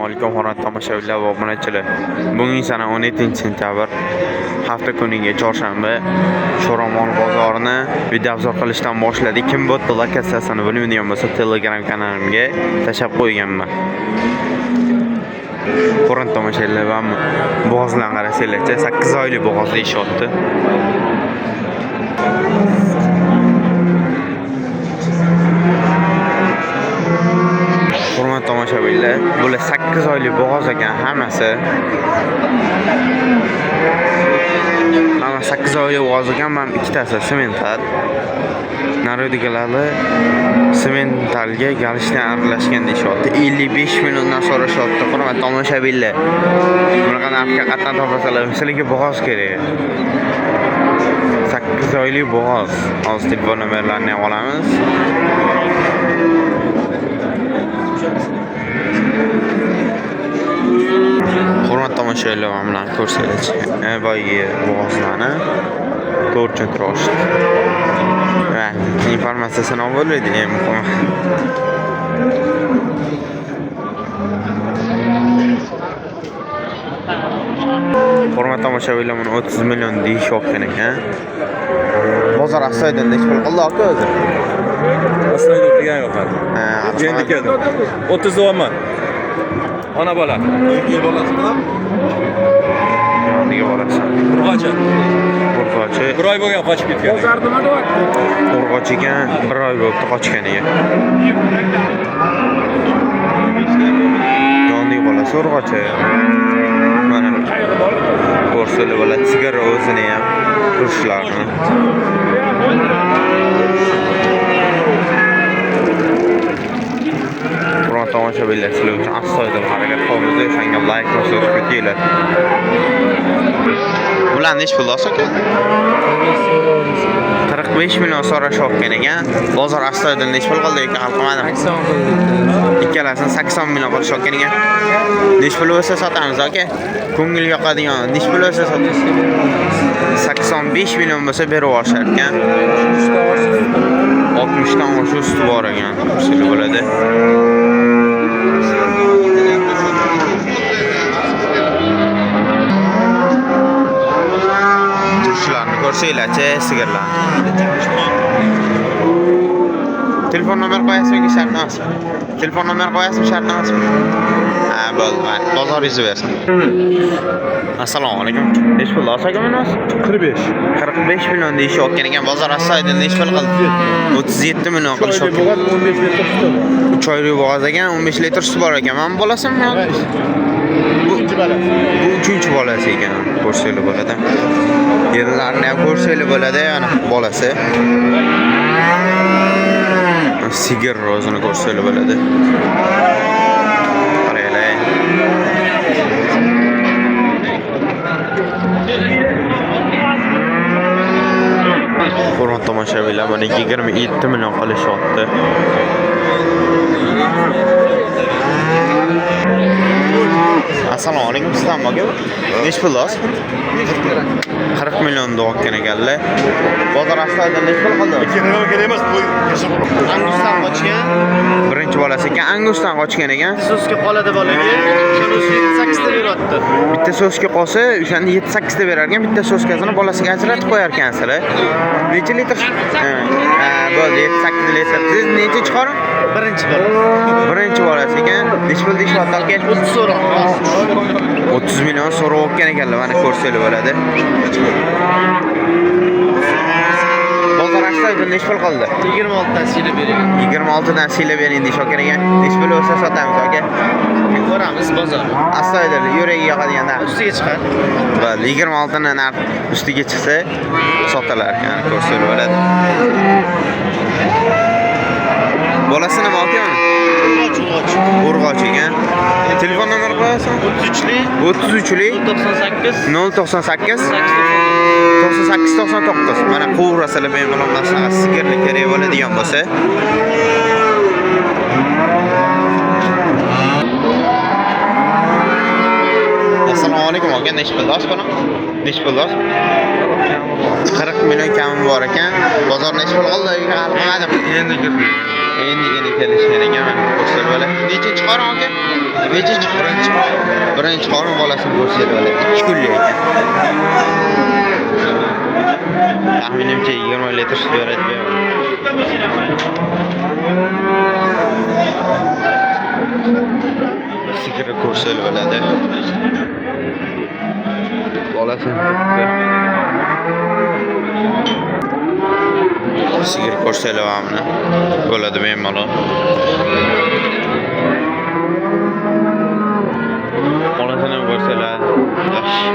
Alaykum hurmatli tomoshabinlar va obunachilar. Bugun sana 17-sentyabr, hafta kuniga chorshanba, Sho'romon bozorini videoobzor qilishdan boshladik. Kim botdi lokatsiyasini bilmaydigan bo'lsa, Telegram kanalimga tashlab qo'yganman. Hurmatli tomoshabinlar, va bo'g'ozlarni qarasanglarchi, 8 oylik bo'g'oz deyishyapti. Hurmatli tomoshabinlar, bular 8 oylik bo'g'oz ekan hammasi. Hamma 8 oylik bo'g'oz ekan, mana ikkitasi semental. Narodigalari sementalga galishdan aralashgan deyishyapti. 55 milliondan so'rashyapti. Hurmatli tomoshabinlar, bunaqa narxga qatdan topasalar, sizlarga bo'g'oz kerak. 8 oylik bo'g'oz. Hozir telefon nomerlarini ham olamiz. Hurmatli tomoshabinlar, mana bularni ko'rsanglarchi, boyagi bo'g'ozlarni to'rtinchi oshdi. Va informatsiyasini olib bo'ldi eng muhimi. Hurmatli tomoshabinlar, buni 30 million deyishyapgan ekan. Bozor astoydil necha pul qildi aka o'zi? Aslida o'qigan yo'q hali. Ha, Endi keldim. 30 deyapman. Ona bola. Erkak bolasi bilan Yoniga bolasi. Urg'ochi. Urg'ochi. Bir oy bo'lgan qochib ketgan. Urg'och ekan, bir oy bo'libdi qochganiga. Yoniga bolasi urg'ochi. Mana ko'rsanglar bo'ladi, sigara o'zini ham turishlarini. Hurmatli tomoshabinlar, sizlar uchun astoydil harakat qilamiz. O'shanga like bosib ketinglar. Bular nechi pul aka? 45 million so'rashyapgan ekan. Bozor astoydil nechi pul qildi ekan, hal qilmadim. 80 qildik. Ikkalasini 80 million qilishayotgan ekan. Nechi pul bo'lsa sotamiz aka? Ko'ngil yoqadigan nechi pul bo'lsa sotamiz? 85 million bo'lsa berib yuborishar ekan. 60 dan oshiq suti bor ekan. Ko'rsanglar bo'ladi. Turishlarni ko'rsanglarchi, sigirlarni. Telefon nomer qo'yasizmi yoki shart emasmi? Telefon nomer qo'yasizmi, shart emasmi? Ha, bo'ldi, mayli. Bozor yuzi bersin. Assalomu alaykum. Nechi pul aka buni? 45. 45 million deyishyapgan ekan. Bozor astoydil nechi pul qildi? 37 million qilishyapti. Bo'g'oz 15 litr suti bor. 3 oylik bo'g'oz ekan, 15 litr suti bor ekan. Mana bolasimi? Bu uchinchi bolasi. Bu uchinchi bolasi ekan. Ko'rsanglar bo'ladi. Yerlarini ham ko'rsanglar bo'ladi, mana bolasi. Sigir o'zini ko'rsanglar bo'ladi. Qaranglar. Hurmatli tomoshabinlar, mana 27 million qilishyapti. Assalomu alaykum, sizdan aka. Nechi pul hozir? 40 million deyotgan ekanlar. Bozor astoydil nechi pul qildi? Kerak kerak emas, qo'y. Angusdan qochgan. Birinchi bolasi ekan, Angusdan qochgan ekan. So'zga qoladi bolaga. Shuni 8 ta beryapti. Bitta so'zga qolsa, o'shanda 7-8 ta berar ekan, bitta so'zkasini bolasiga ajratib qo'yar ekansizlar. Necha litr? Ha, bo'ldi, 7-8 litr. Siz necha chiqaring? Birinchi bola. Birinchi bolasi ekan. Necha pul deyishyapti aka? 30 so'roq. 30 million so'rayotgan ekanlar, mana ko'rsanglar bo'ladi. Bozor astoydil necha pul qildi? 26 dan siylab bering. 26 dan siylab bering deyishyotgan ekan. Necha pul bo'lsa sotamiz aka? Ko'ramiz bozor. Astoydil yuragiga yoqadigan narx. Ustiga chiqar. Bo'ldi, 26 ni narx ustiga chiqsa sotilar ekan, ko'rsanglar bo'ladi. Bolasi nima aka uni? Urg'och, urg'och. Urg'och ekan. Telefon nomeri qo'yasizmi? 33lik 33lik 98 098 8 98 99. Mana quvrasalar bemalol mana shunaqa sigirli kerak bo'ladigan bo'lsa. Assalomu alaykum aka, nechi pul dosh buni? Nechi pul dosh? 40 million kami bor ekan. Bozor nechi pul qildi? Hali qilmadim. Endi kirdi. Endigina kelishgan ekan, mana ko'rsatib bo'ladi. Nechinchi qorin aka? Nechinchi? Birinchi. Birinchi qorin bolasini ko'rsatib bo'ladi. 2 kunlik ekan. Taxminimcha 20 litr sut beradi bu. Sigiri ko'rsatib bo'ladi. Bolasini sigir ko'rsanglar mana bo'ladi bemalol. Bolasini ham ko'rsanglar yaxshi.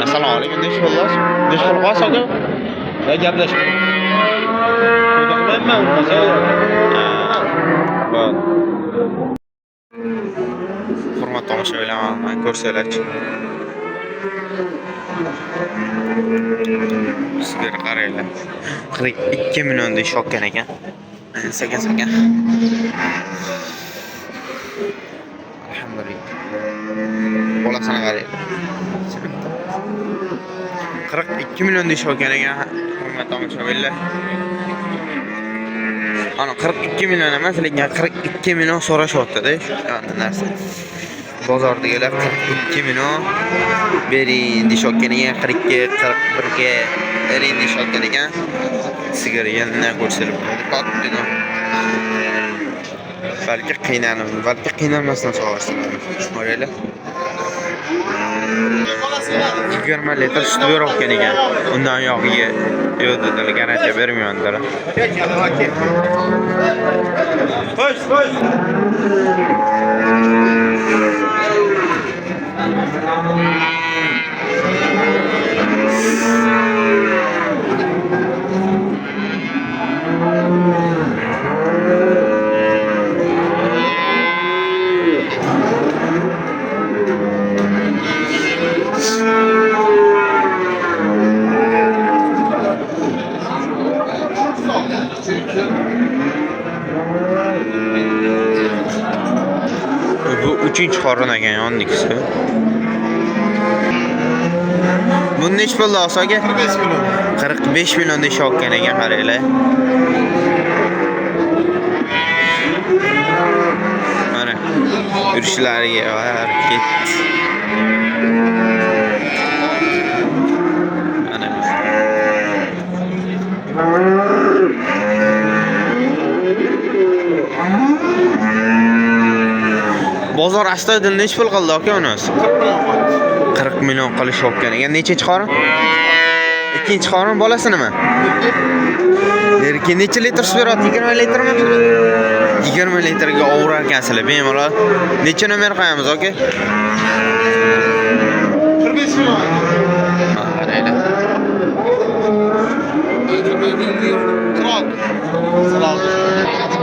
Assalomu alaykum, nechi pul olasiz? Nechi pul qo'yasiz aka? Ya gaplashma. Qilmayman, urmasa. Bo'ldi. Hurmatli tomoshabinlar, mana ko'rsanglarchi. Sigir qaranglar. 42 million deyish olgan ekan. Sekin sekin. Alhamdulillah. Bolasini qaranglar. 42 million deyish olgan ekan, hurmatli tomoshabinlar. Ana 42 million emas, lekin 42 million so'rashyapti-da shu narsa. Bozordagilar 42 million bering deyishayotgan ekan, 42, 41 ga bering deyishayotgan ekan. Sigir yana ko'rsatilib bo'ladi. Kattadan. Balki qiynalib, balki qiynalmasdan sog'arsinlar. Ko'ringlar. 20 litr sut berayotgan ekan. Undan yog'iga yo'q dedilar, garantiya bermayman dedilar. Xo'sh, xo'sh. Bu uchinchi qorin ekan yonnikisi. Buni nechi pulda olsa aka? 45 million. 45 million deyish olgan ekan, qaranglar. Mana yurishlariga var ketdi. Mana. Bozor astoydil nechi pul qildi aka uni? 40 million qilish olgan ekan. Nechinchi qorin? Ikkinchi qorin bolasi nima? Erkin necha litr sut beradi? 20 litrmi? 20 litrga ovurar ekansizlar bemalol. Necha nomer qo'yamiz aka? 45 million. Qaranglar. 46. Salom.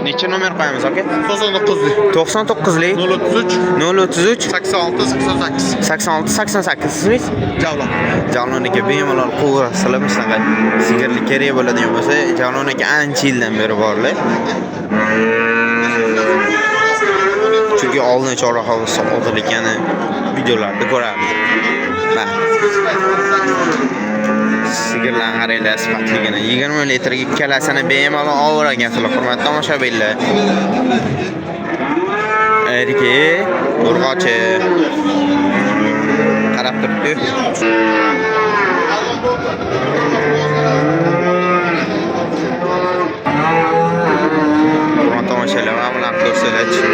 Necha nomer qo'yamiz aka? 99lik. 99lik 033 033 86 88. 86 88 sizmi? Javlon. Javlon aka bemalol qo'g'irasizlar shunaqa sigirlik kerak bo'ladigan bo'lsa, Javlon aka ancha yildan beri borlar. Chunki oldin chorraha otilgani videolarda ko'rardik. Mana. Sigirlarni qaranglar sifatligini. 20 litrga ikkalasini bemalol olaver ekansizlar, hurmatli tomoshabinlar. Erkak, urg'ochi. Qarab turibdi. Hurmatli tomoshabinlar, mana bularni ko'rsanglarchi.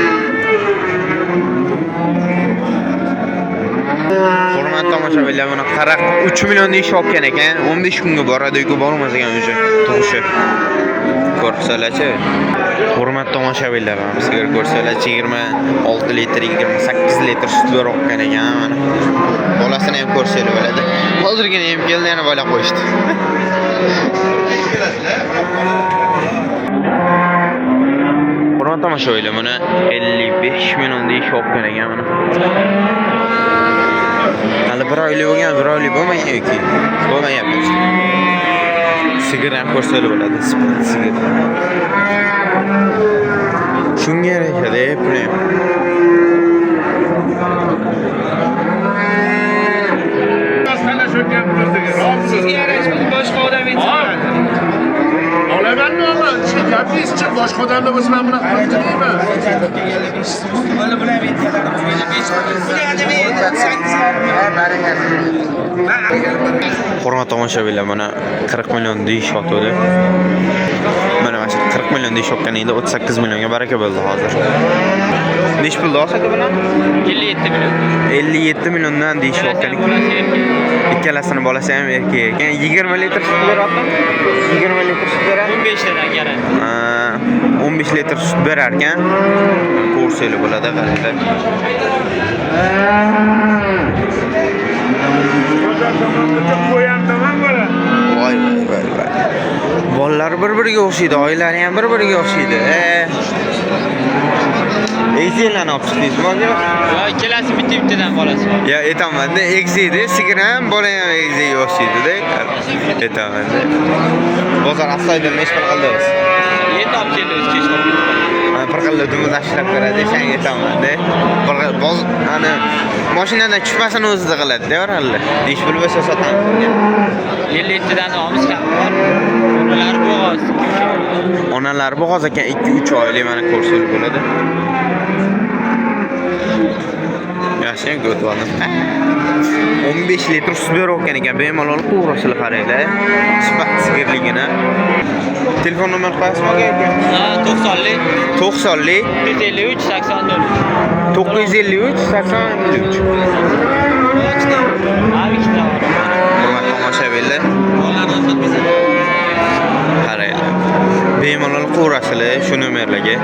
Hurmatli tomoshabinlar, buni 43 million deyish olgan ekan. 15 kunga boradi yoki bormas ekan o'sha tug'ishi. Ko'rsalarchi. Hurmatli tomoshabinlar, mana sizlar ko'rsalarchi 26 litr, 28 litr sut berayotgan ekan mana. Bolasini ham ko'rsanglar bo'ladi. Hozirgina ham keldi, yana bola qo'yishdi. Hurmatli tomoshabinlar, buni 55 million deyish olgan ekan mana. Hali bir oylik bo'lgan, bir oylik bo'lmagan yoki bo'lmayapti. Sigir ham ko'rsanglar bo'ladi, sifat sigir. Shunga yarashadi puli ham. Sizga yarashmaydi, boshqa odam aytsa. Olamanmi, olman? Ishga gapingiz chiqdi. Odamlar bo'lsa men bunaqa qilmayman. Hurmatli tomoshabinlar, mana 40 million deyish yotuvdi. Mana shu 40 million deyish yotganingda 38 millionga baraka bo'ldi hozir. Nechi pulda olsak bilan? 57 million. 57 milliondan deyish yotgan. Ikkalasini bolasi ham erkak ekan. 20 litr sut beryaptimi? 20 litr sut beradi. 15 tadan garanti. Ha, 15 litr sut berar ekan. Ko'rsanglar bo'ladi, qaranglar. Voy voy voy voy. Bolalar bir-biriga o'xshaydi, oilalari ham bir-biriga o'xshaydi. Egizlarni olib chiqdingizmi aka? Yo, ikkalasi bitta bittadan bolasi bor. Ya aytaman-da, egiziydi, sigir ham, bola ham egiziga o'xshaydi-da. Aytaman-da. Bozor astoydil nechi pul qildingiz? Endi olib keldi o'zi kech qolib. Ana bir xil dumini tashlab beradi, shanga aytaman-da. Bir xil boz ana mashinadan tushmasini o'zida qiladi-da, bir xil. Nechi pul bo'lsa sotamiz unga. 57 dan olamiz kam bor. Ular bo'g'oz. Onalari bo'g'oz ekan 2-3 oylik mana ko'rsangiz bo'ladi. Yaxshi ham ko'tib oldim. 15 litr sut berayotgan ekan. Bemalol quvurasizlar qaranglar. Sifat sigirligini. Telefon nomer qo'yasizmi aka? Ha, 90lik 90lik 153 84. 953 83. Ha, ikkita bor. Hurmatli tomoshabinlar, qaranglar. Bemalol quvurasizlar shu nomerlarga.